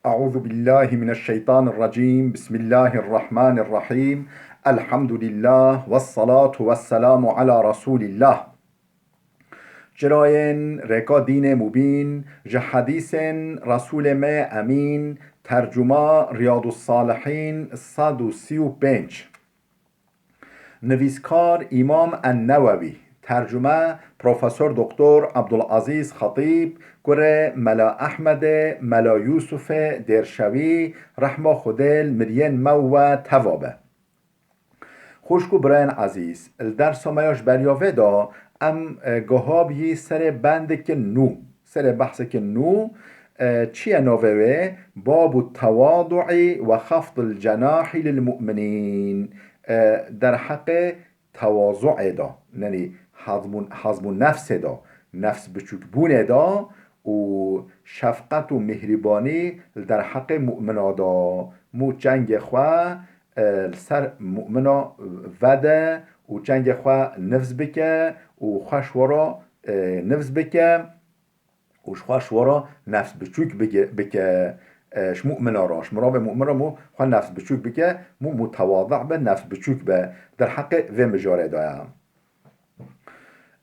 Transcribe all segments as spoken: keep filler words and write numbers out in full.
أعوذ بالله من الشيطان الرجيم. بسم الله الرحمن الرحيم. الحمد لله والصلاة والسلام على رسول الله. Çirayên rêka dînê mubîn, ji hedîsên Resûlê me Emîn, tercuma Riyadus Salihîn sed û sî û pênc. Nivîskar Îmam En-Newewî, tercume Profesor Doktor Abdulazîz Xetîb, kurê Mela Ehmedê, Mela Yûsufê Dêrşewî, rehma Xwedê li miriyên me û we teva be. Xwişk û birayên ezîz, li dersa me ya ji beriya vê de em, e, giha bûyî serê bendekî nû, serê behsekî nû, e, çi ye navê wê? Babu tewadu'î ve xafdil cenahî lil mu'minîn. E, derheqê tewazu'ê de, yanî hazbûn, hazbûn nefsê de, nefs biçûkbûnê de û şefqet û mîhrîbanî li derheqê mu'mina de. Mû çengê xwe, e, li ser mu'mina vede û çengê xwe nifz bike û xwe ji we re, e, nifz bike û ji xwe ji we re nefs biçûk bige-, bike, e, ji mu'mina re, ji mirovê mu'min re mû xwe nefs biçûk bike, mû mutewadi be, nefs biçûk be. Derheqê vê mijarê de ye.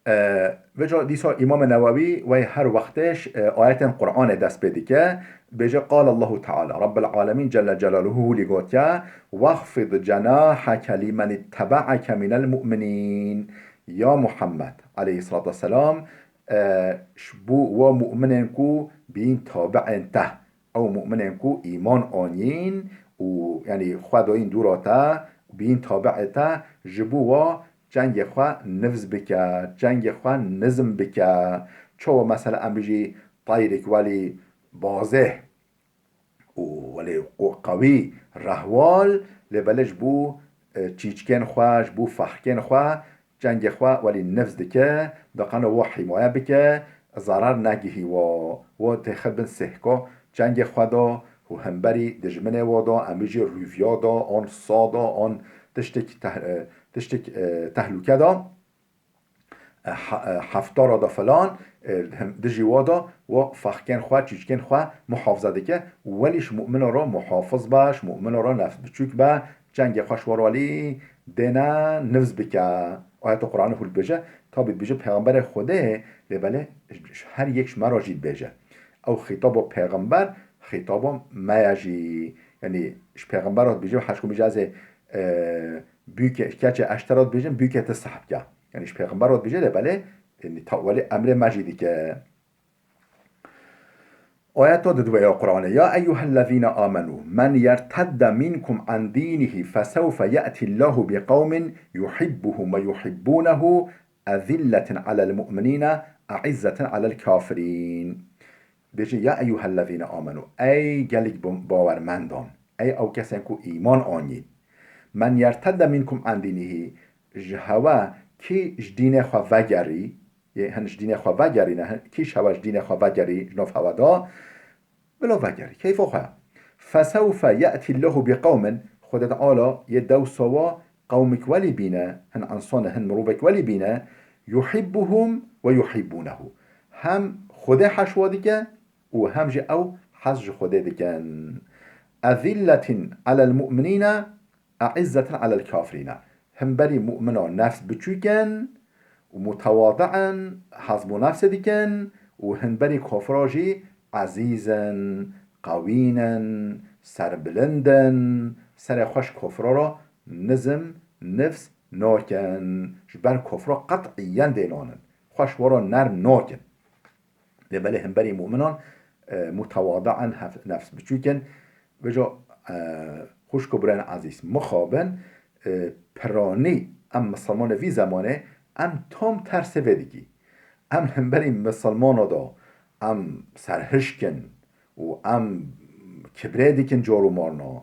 E, vêca dîsa Îmamê Newewî wey her wextêş, e, ayetên Qur'anê dest pê dike. Bêje, Qal Allahu Teala, Rabbil Alemîn Celle Celaluhu hûlî gotiye, "Wexfid cenaheke lîmen îttebe'eke minel mu'minîn." Ya Muhammed, aleyhissalatu vesselam, e, ji bo wa mu'minên ku bîn tabi'ên te, ew mu'minên ku îman anîn û, yanî, xwe dayîn dûra te, bîn tabi'ê te, ji bo wa çengê xwe nifz bike, çengê xwe nizm bike. Çawa mesela em bijî tayrik welî bazêh û welê qu-, qewî rehwal, lê belê ji bo, e, çîçkên xwe, ji bo fehkên xwe, çengê xwe welî nifz dike, diqene wa hîmaye bike, zarar negihî wa, wa têxe bin sêhka çengê xwe da û hemberî dijminê wa da, em bijî rûviya da, an sa da, an tiştek teh-, e, tiştek, e, tehlûke da, e, he-, e, heftara da filan, e, hem dijî wa da, wa fexkên xwe, çîçkên xwe muhafaza dike. Welî ji mu'mina re muhafiz be, ji mu'mina re nefs biçûk be, çengê xwe ji we re welî dêne nifz bike. Ayeta Qur'anê hûl dibêje, tabî dibêje Pêxemberê Xwedê, lê belê ji her yek ji me re jî dibêje. Ew xîtaba Pêxember, xîtaba me ye jî. Yanî ji Pêxember re dibêje, her ji ku bêje ez ê, e, bûke, keçê ez ji te re dibêjim, bûkê te seh bike. Yanî ji Pêxember re dibêje, lê belê, yanî ta welê emrê me jî dike. Ayeta di duwe ya Qur'anê, "Ya eyyuhellezîne amenû, men yertedde minkum an dînihî fesewfe ye'tîllahu bi qewmin yuhibbuhum ve yuhibbunehu ezilletin alel mu'minîne e'izzetin alel kafirîn." Bêje, "Ya eyyuhellezîne amenû", ey gelek bi-, bawermendan, ey ew kesên ku îman anîn. "Men yertedde minkum an dînihî", ji hewe kî ji dînê xwe vegerî, yê hin ji dînê xwe vegerîne, hin, kî ji hewe ji dînê xwe vegerî, ji nav hewe da, bila vegerî, keyfa xwe. "Fesewfe ye'tîllahu bi qewmin", Xwedê Teala yê dewsa wa qewmik welî bîne, hin insane, hin mirovek welî bîne, "yuhibbuhum ve yuhibbunehu." Hem Xwedê heş wa dike û hem jî ew hez ji Xwedê dikin. "Ezilletin alel mu'minîne, e'izzetin alel kafirîne." Himberî mu'mina nefs biçûk in û mutewadi in, hezm û nefsê dikin û himberî kafira jî ezîz in, qewîn in, serbilind in, serê xwe ji kafira re nizm, nifs nakin. Ji ber kafira qet'iyen dênan in. Xwe ji we re nerm nakin. Lê belê hemberî mu'minan, e, mutewadi in, hef-, nefs biçûk in. Vêca, e, xwişk û birayên ezîz, mixabin, e, piranî em misilmanê vî zemanê, em tam tersê vê dikî. Em hemberî misilmana da, em serhişk in û em kibrê dikin car û marna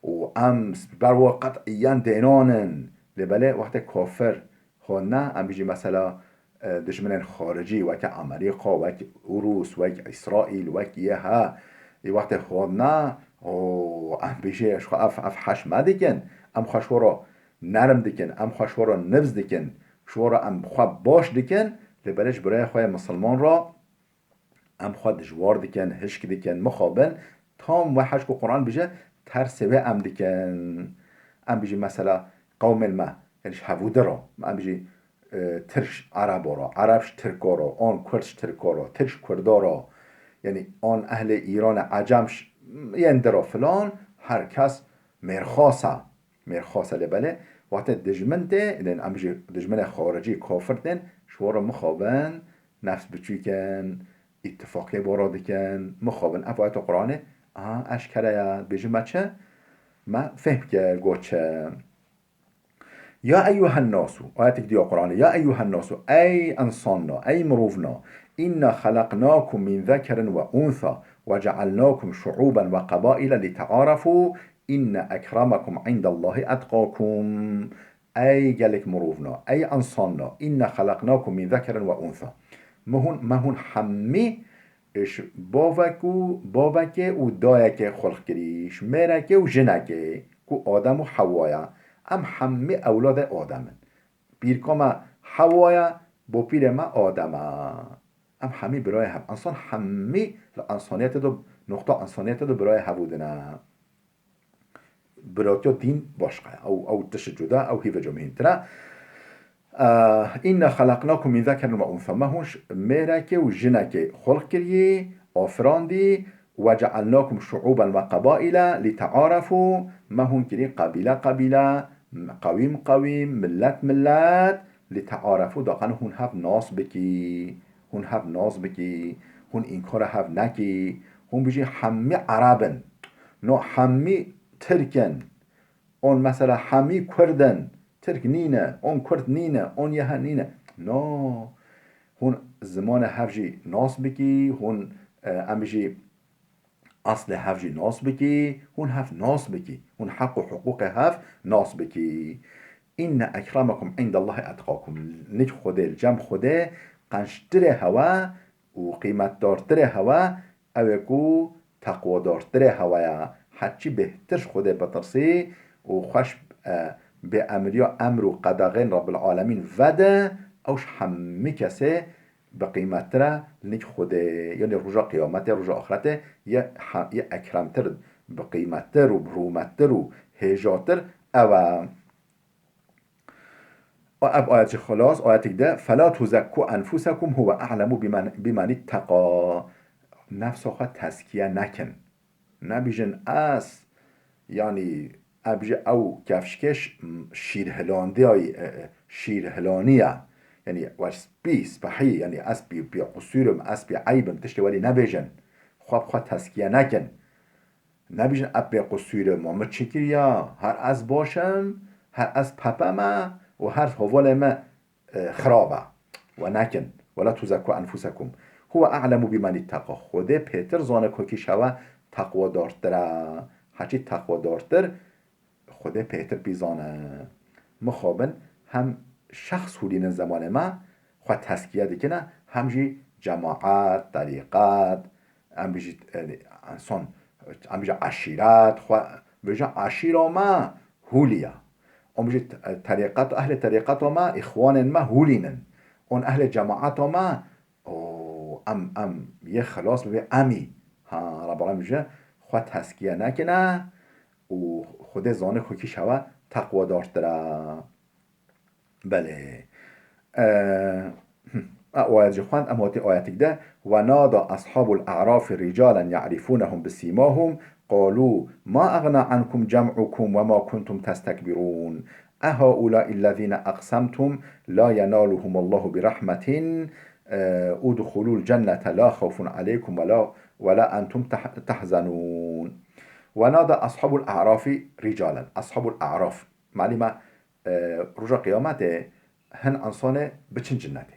û em ber wa qet'iyen dênan in. Lê belê wextê kafir, Hûn ne, em bijî mesela, e, dijminên xaricî, weke Amerîka, wek Rûs, wek Îsraîl, wek Y H, ê wextê hûn ne, o, em bijî, ji xwe ev, ev heş me dikin, em xwe ji we re nerm dikin, em xwe ji we re nibz dikin, ji we re em xwe baş dikin, lê belê ji birayê xwe yê misilman re, em xwe dijwar dikin, hişk dikin, mixabin, Tam wehê ku Quran bije, tersê wê em dikin. Em bijî mesela qewmên me, yani ji hevû di re, em bijî, e, Tirk ji Erebo re, Ereb ji Tirko re, an Kurd ji Tirko re, Tirk ji Kurdo re, yani an ehlê Îranê, Ecem ji yên di re filan, her kes mêrxas e. Mêrxas e lê belê, wextê dijmin tê, yani em bijî dijminê xaricî, kafir tên, ji we re mixabin, nefs biçûk in, îtifaqê bo re dikin, mixabin. Ev ayeta Quranê, aha, eşkere ye, dibêje me çi? Me fêhm kir, got çi? Ya eyyuhen nasu, ayetek diya Quranê, ya eyyuhen nasu, ey insana, ey mirovna, inna xelaqnakum min zekerin ve unsa, ve cealnakum şuuben ve qebaile li tearafu, inne ekramakum indallahi etqakum. Ey gelek mirovna, ey insanna, inna xelaqnakum min zekerin ve unsa. Me hûn, me hûn hemî ji bavek û, bavekê û dayekê xulq kirî, ji mêrekê û jinekê, ku Adem û Hewa ye. Em hemî ewladê Adem in. Pîrka me Hewa ye, bopîrê me Adem e. Em hemî birayê hev. Ensan hemî li ensaniyetê de, noqta ensaniyetê de birayê hevû dine. Biratiya dîn başqa ye. Ew, ew tişt cuda, ew hîveca mihîntir e. Eh, inna xelaqnakum min zekerin ve unsa. Me hûn ş-, mêrekê û jinekê xulq kiriyê, afirandî, ve cealnakum şuuben ve qebaile li tearafu. Me hûn kirî qebîle qebîle, qewîm qewîm, millet millet, li tearafu, da qanû hûn hev nas bikî. Hûn hev nas bikî, hûn înkara hev nekî, hûn bijî hemî Ereb in. No hemî Tirk in. On mesela hemî Kurd in. Tirk nîne, on Kurd nîne, on yehe nîne. No. Hûn zimanê hev jî nas bikî, hûn, e, em bijî eslê hev jî nas bikî, hûn hev nas bikî, hûn heq û hiqûqê hev nas bikî. Inne ekramakum indallahi etqakum. Nik Xwedê, li cem Xwedê qençtirê hewe û qîmetdartirê hewe, ew ê ku teqwadartirê hewe ye. Heçî bêhtir ji Xwedê bitirsî û xweş, e, bêemriya emr û qedaxên Rabbil Alemîn vede, ew ji hemî kesê bi qîmettir e, li nik Xwedê, yanî roja qiyametê, roja axretê, yê he-, yê ekremtir, bi qîmettir û bi rûmettir û hêjatir ew e. Ev ayet jî xilas, ayetik de, "Fela tuzekku enfusekum huve a'lemu bimen, bimen itteka." Nefsa xwe tezkiye nekin. Nebijin ez, yanî, em bijî ew kefşkê ş-, şîrhilandiyayî, e, e, şîrhilanî ye. Yanî, weş spî, spehî, yanî, ez pî, pî qusûr im, ez pî eyb im, tiştê welî nebêjin. Xwe bi xwe tezkiye nekin. Nebijin, ez pê qusûr im, min çi kiriya? Her ez baş im, her ez pepe me û her hevalê me e, xirab e. We nekin. "Wela tuzekku enfusekum. Huve a'lemu bimen itteka." Xwedê pêtir zane ku kî ji we teqwedartir e. Heçî teqwedartir, Xwedê pêtir pî zane. Mixabin hem şexs hûlînin zemanê me, xwe tezkiye dikine, hem jî cemaet, terîqet, em bijî, e, ensan, em bijî eşîret, xwe, bêje eşîra me hûlî ye. Em bijî te-, terîqet, ehlê terîqeta me, îxwanên me hûlînin. On ehlê cemaeta me, o, em, em yê xilas bibê, em î. Ha, Rabbul Alemîn bêje, xwe tezkiye nekine û Xwedê zane ku kî ji we teqwedartir e. Belê. E, hm. A, o ayet jî xwend, em hatî ayetik de. "Ve nada ashabul a'rafi ricalan ya'rifunehum bisimahum, qalu ma aghna ankum cem'ukum ve ma kuntum testekbirun. Ehaulâi ellezîne aqsemtum la yenaluhumullahu bi rahmetin, e, udhulul cennete la xawfun aleykum ve la, ve la entum tah-, tahzenun." "Ve nada ashabul a'rafi ricalan." Ashabul a'raf. Malî me e, roja qiyametê hin ensanê biçin cinnetê.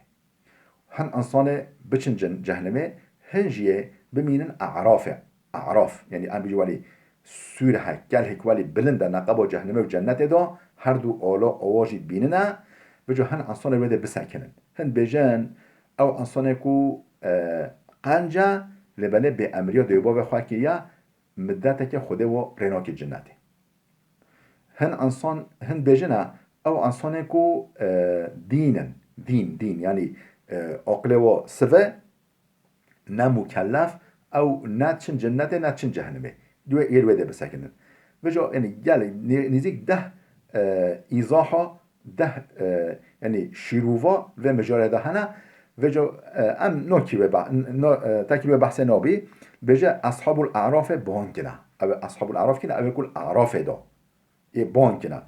Hin ensanê biçin cin-, cehnemê, hin jiyê bimînin a'rafê. A'raf, yanî em bijî welî sûr he, kelhek welî bilind e neqeba cehnemê û cennetê de, her du ala awa jî bînine, bico hin ensanê wê de bisekinin. Hin bêjin, ew ensanê ku, e, qenc e, lê belê bêemriya dê û bavê xwe kiriye, middeteke Xwedê wa rê nake cinnetê. Hin ensan, hin bêjine, ew ensanê ku, e, dîn in, dîn, dîn, yanî, e, aqilê wa sive, ne mukellef, Ew ne diçin cennetê, ne diçin cehennemê. Dê wê, yê wê de bisekinin. Vêca, yanî, gelek, nê-, nêzîk deh, e, îzaha, deh, e, yanî, şîrova vê mijarê de hene. Vêca, e, em nokî wê be-, n-, no-, e, tekî wê behsê nabî. Bêje, Eshabul A'rafê ban kine. Ew Eshabul A'raf kine, ew ê kul A'rafê de. Yê ban kine.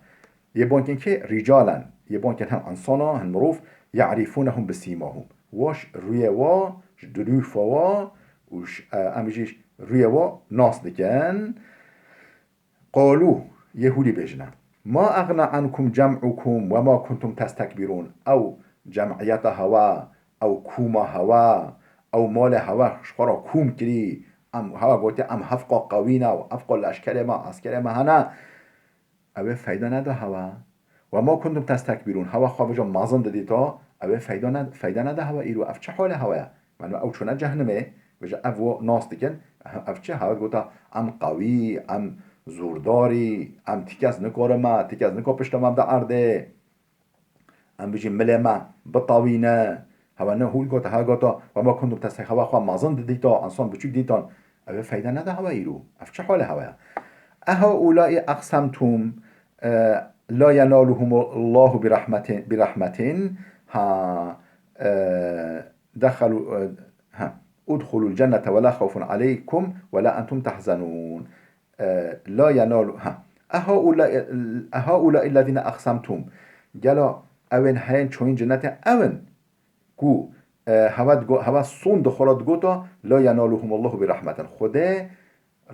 Yê ban kin kê? Rîcalen. Yê ban kin hin insana, hin mirov, ye'rîfûnehum bi sîmahum. Wa ji rûyê wa, ji dirûfa wa û ji, e, em jî ji rûyê wa nas dikin. Qalû, yê hûlî bêjine. Ma eğna ankum cem'ukum ve ma kuntum testekbirûn. Ew cem'iyeta hewa, ew kûma hewa, ew malê hewa ji xwe re kûm kirî. Em hewa gotiye, em hevqa qewî ne û hevqa leşkerê me, eskerê me hene. Ew ê feyda neda hewa. Ve ma kuntum testekbirûn. Hewa xwe vêca mezin didîta, ew ê feyda ne-, feyda neda hewa îro. Ev çi halê hewa ye? Mano ew çûne cehnimê, vêca ev wo nas dikin. Ev çi? Hewa gota, em qewî, em zûrdarî, em ti kes nikare me, ti kes nika pişta me bide erdê. Em bijî milê me bitawîne. Hewa ne hûn gota, ha gota, ve ma kuntum testek-, hewa xwe mezin didîta, insan biçûk dîtan. Ev ê feyda neda hewa îro. Ev çi halê hewa ye? Ehaulai aqsemtum, e, la yenaluhumullahu bi rahmetin, bi rahmetin. Ha, e, dexelu, e, ha. Udxulul cennete ve la xawfun aleykum ve la entum tahzenun. E, la yenalu, ha. Ehaula, ehaula illezine aqsemtum. Gela ewên heyên çoyîn cennetê ewin ku, e, hewa digo-, hewa son di xwe re digota, la yenaluhumullahu bi rahmetin. Xwedê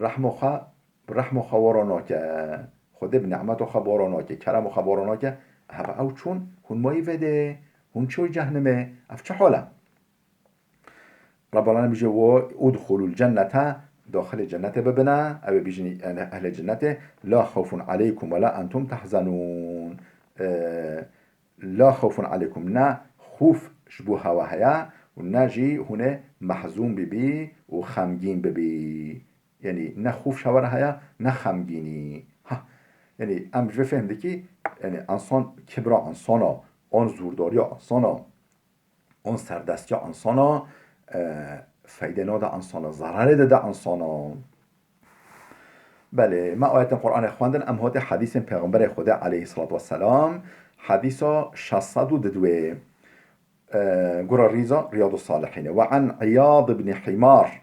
rehmo xwe, rehmo xwe wara nake. Xwedê bi nîmeto xwe wara nake, keremo xwe wara nake. Heva ew çûn, hûn mayî vedê, hûn çoy cehnimê. Ev çi hal e? Rabbul Alemin bije, "Ve udxulul cennete", daxilê cennetê bibine, ew ê bijîn, yani ehlê cennetê, "La xawfun aleykum ve la entum tahzenun." E, la xawfun aleykum, ne xûf ji bo hewa heye û ne jî hûn ê mehzûn bibî û xemgîn bibî. Yani ne xûf ji hewa re heye, ne xemgînî. Ha, yani em ji vê fêhm dikî, yani insan kibra insana, an zûrdariya insana, an serdestiya insana, e, feyde nade insana, zerarê dide insana. Belê, me ayetên Qur'anê xwendin, em hatê hedîsên Pêxemberê Xwedê aleyhisselatu vesselam, hedîsa şeş sed û didwê. E, gura rîza Riyadus Salihînê. Ve an Îyad ibn Himar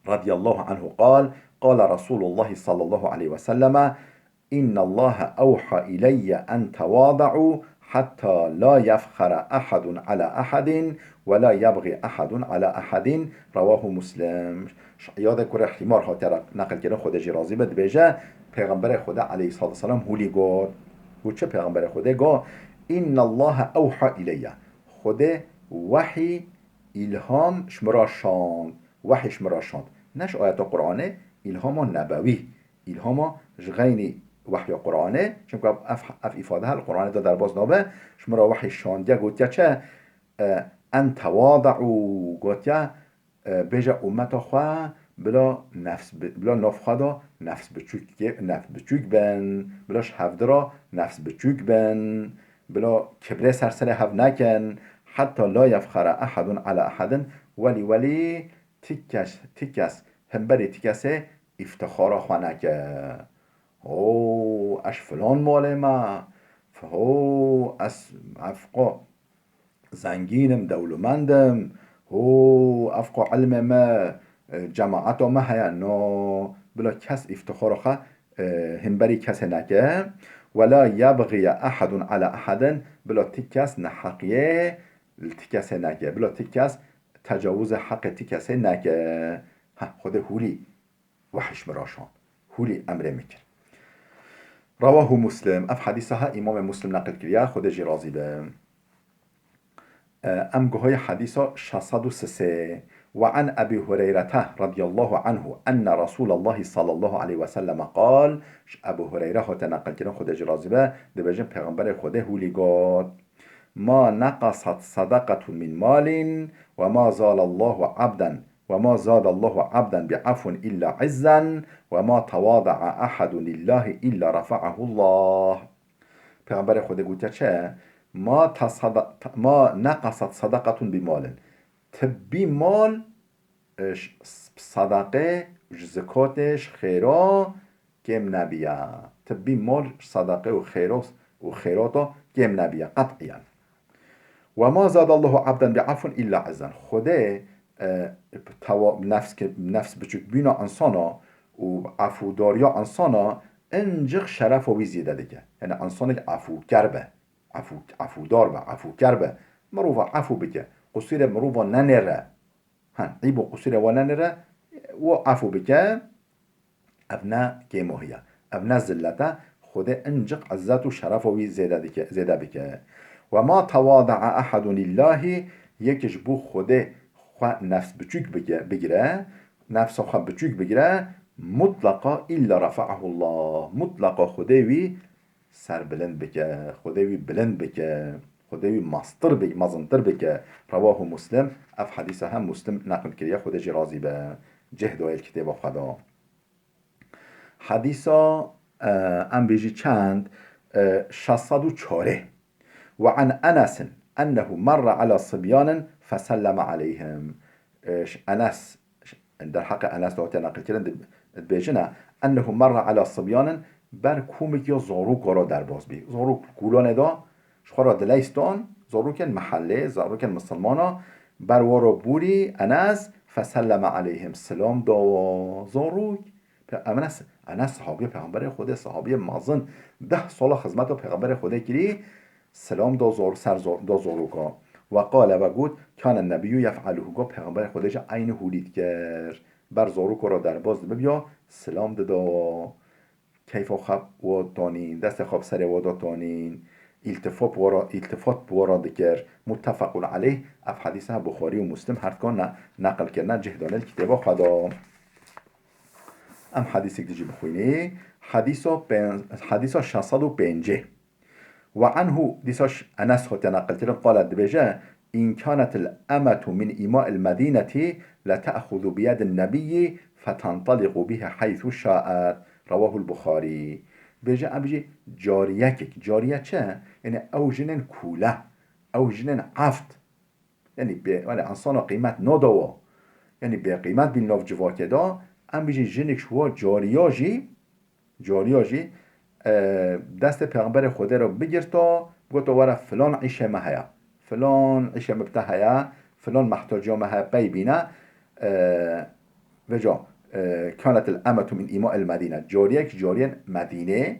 radiyallahu anhu qal, qala Resulullah sallallahu aleyhi ve selleme, "İnnallaha awha ileyye en tevada'u hatta la yefkhara ahadun ala ahadin ve la yabghi ahadun ala ahadin." Ravahu Muslim. Ji Îyadê kurê Himar hatiye neqilkirin, Xwedê jî razî be, dibêje, Pêxemberê Xwedê aleyhissalatu vesselam hûlî got. Got çi Pêxemberê Xwedê got? "İnnallaha awha ileyye." Xwedê wehî, îlham ji min re şand. Wehî ji min re şand. Ne ji ayeta Qur'anê, îlhama nebewî. Îlhama ji xeynî wehya Qur'anê, çimka ev, ev îfade her li Qur'anê de derbas nabe, ji min re wehî şandiye, gotiye çi? E, en tevada'u, gotiye, e, bêje ummeta xwe bila nefs bi-, bila nav xwe de nefs biçûk, nefs biçûk bin, bila ji hevdi re nefs biçûk bin, bila kibrê ser serê hev nekin, heta la yefxara ehadun ala ehadin, welî welî ti kes, ti kes hemberî ti kesê îftixara xwe neke. Ho, ez filan malê me, ho, ez efqa zengîn im, dewlemend im, ho, efqa ilmê me, e, cemaeta me heye. No, bila kes îftixara xwe, e, hemberî kesê neke. Wela yebxiye ehedun ala ehedin, bila ti kes neheqiyê li ti kesê neke, bila ti kes tecawuzê heqê ti kesê neke. Ha, Xwedê hûlî wehî ji min re şand. Hûlî emrê min kir. Rewahu Muslim. Ev hedîsa ha Îmamê Muslim neqil kiriye, Xwedê jî razî be. E, em guhayê hedîsa şeş sed û sisê. Ve an Ebî Hureyrete radiyallahu anhu enne Resûlallahî sallallahu aleyhi ve selleme qal, ji Ebû Hureyre hate neqil kirin, Xwedê jî razî be, dibêjin Pêxemberê Xwedê hûlî got. Ma neqesat sadaqatun min malin ve ma zalallahu abden ve ma zadallahu abden bi afwin illa izzan ve ma tevada'a ahadun lillahi illa rafa'ahullah. Pêxemberê Xwedê gotiye çi? Ma tasada-, ta-, ma neqesat sadaqatun bi malin. Tibbî mal e, ş-, s-, sadaqê, ji zikatê, ji xêra kêm nebiye. Tibbî mal ji sadaqê û xêro-, û xêrata kêm nebiye, qet'iyen. "Ve ma zadallahu abden bi afwin illa izzan." Xwedê, e, tewa-, nefs ke-, nefs biçûkbûna insana û efûdariya insana, hincik şerefa wî zêde dike. Yani insanek efûker be, efû-, efûdar be, efûker be. Mirova efû bike, qusûrê mirova nenêre. Hen, îb û qusûrê we nenêre, we efû bike. Ev ne kêmohiye. Ev ne zillet e. Xwedê hincik izzet û şerefa wî zêde dike, zêde bike. "Ve ma tewadaa ehadun lillahî", yek ji bo Xwedê xwe nefs biçûk bike, bigire, nefsa xwe biçûk bigire, mutlaqa illa refa'ahullah. Mutlaqa Xwedê wî serbilind bike, Xwedê wî bilind bike, Xwedê wî mastir bi-, mezintir bike. Rewahu Muslim, ev hedîsa hem Muslim neqil kiriye, Xwedê jî razî be. Cih dayê li kitêba xwe de. Hedîsa, e, em bêjî çend, e, şeş sed û çarê. "Ve an Enesin ennehu merra ala sibyanin feselleme aleyhim." E, ş-, Enes, ş-, derheqê Enes de hatiye neqilkirin, di-, dibêjine, "Ennehu merra ala sibyanin", ber komik ya zarok wara derbas bî. Zarok kulanê de ji xwe re dileyistan, zarokên mehellê, zarokên misilmana, ber wara bûrî Enes, feselleme aleyhim, silam dawa. Zarok, Pe-, Enes, Enes sahabiya Pêxemberê Xwedê, sahabiya mezin, deh sala xizmeta Pêxemberê Xwedê kirî, silam da zor-, ser zor-, da zaroka. "Ve qale", ve got, "Kane nebiyyû yef'aluhu", got, Pêxemberê Xwedê jî eynî hûlî dikir. Ber zaroka re derbas dibibiya, silam dida. Keyfa xwe wa tanîn, destê xwe bi serê wa da tanîn, îltifat bi wa ra, îltifat bi wa ra dikir. Muttefequn aleyh, ev hedîse Buxarî û Muslim her dikan ne-, neqil kirine, cih dane li kitêba xwe de. Em hedîsek dijî bixwînî. Hedîsa pên-, hedîsa şeş sed û pêncî. "Ve anhu", dîsa ş-, Enes hatiye neqilkirin, qale dibêje, "In kanetil emetu min îma'il medînetî le te'xuzu bi yedin nebiyyi fetentaliqu bihi heythu şa'et." Rewahul Buxarî. Bêje, em bijî cariyekek. Cariye çi? Yani ew jinên kûle, ew jinên eft. Yani bê, yani insana qîmet nadawa. Yani bê qîmet bîn nav civakê de, em bijî jinik ji wa cariya jî, cariya jî, e, destê Pêxemberê Xwedê re bigirta, bigota, "Were filan îşê me heye. Filan îşê me bi te heye, filan mehtaciya me heye, pey bîne." E, veca, e, "Kanetil emetu min îma'il medîne." Cariyek ji cariyên Medînê,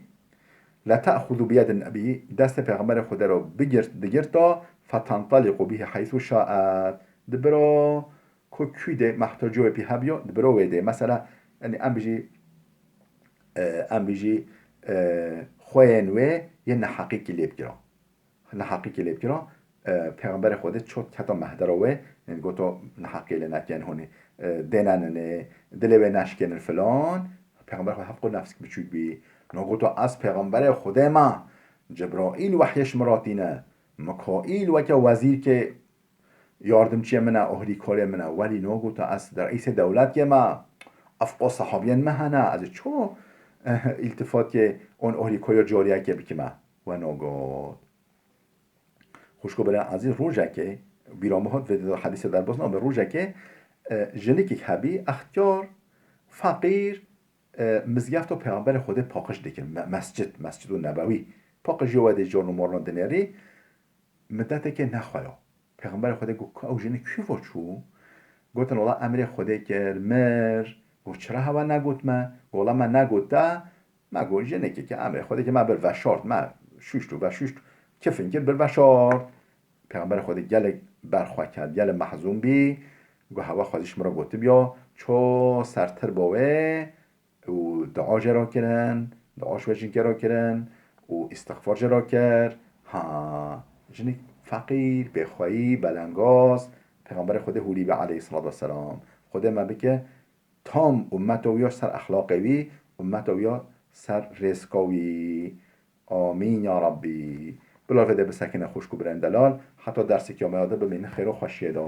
"Le te'xuzu bi yedin nebî", destê Pêxemberê Xwedê re bigirt, digirta, "fetentaliqu bihi heythu şa'et", dibira ku kû dê, mehtaciya wê pî hebiya, dibira wê dê. Mesela, yani em bijî, e, em bijî, e, xweyên wê yê neheqîkî lê bikira. Neheqîkî lê bikira, e, Pêxemberê Xwedê çot keta mehdera wê, yani goto, "Neheqî lê nekin hûnî, e, dênenin ê, dilê wê neşkênin" filan. Pêxember Xwedê hevqo nefsik biçûk bî. No goto, "Ez Pêxemberê Xwedê me. Cebraîl wehyê ji min re tîne. Mikaîl weke wezîrkê yardimçiyê min e, ohrîkarê min e." Welî no goto, "Ez der'îsê dewletkê me. Ev qas sahabiyên me hene. Ez ê ço, eh, îltifatê on ohrîkariya cariyekê bikime?" We no got. Xwişko birên ezîz, rojekê, bîra min hat, vê de hedîsê derbas nabe, rojekê, e, jinikek hebî, extiyar, feqîr, e, mizgefta Pêxemberê Xwedê paqij dikir, me-, mescid, Mescid û Nebewî. Paqijê wê dê carno marno dinêrî, midetekê nexweya. Pêxemberê Xwedê got, "Ku ew jinik kû va çû?" Gotin, "Wela emrê Xwedê kir, mir." Got, "Çira hewa negot me?" Got, "Wela me negot te." Me got, jinekê ke emrê Xwedê ke me bir veşart, me şûşt û veşûşt, kifin kir, bir veşart. Pêxemberê Xwedê gelek berxwe ket, gelek mehzûn bî. Got, "Hewa Xwedê ji min re gotibiya, ço sertir bo wê û dua jê re kirin, dua ji wê jinkê re kirin û îstixfar jê re kir." Ha, jinik feqîr, bêxweyî, belengaz, Pêxemberê Xwedê hûrî be aleyhisselatu vesselam. Xwedê me bike tam ummeta wî ya ser exlaqê wî, ummeta wî ya ser rêzika wî. Amîn ya Rabbî. Bila vê de bisekine xwişk û birên delal. Heta derseke ya me ya de bimînin xêr û xweşiyê de.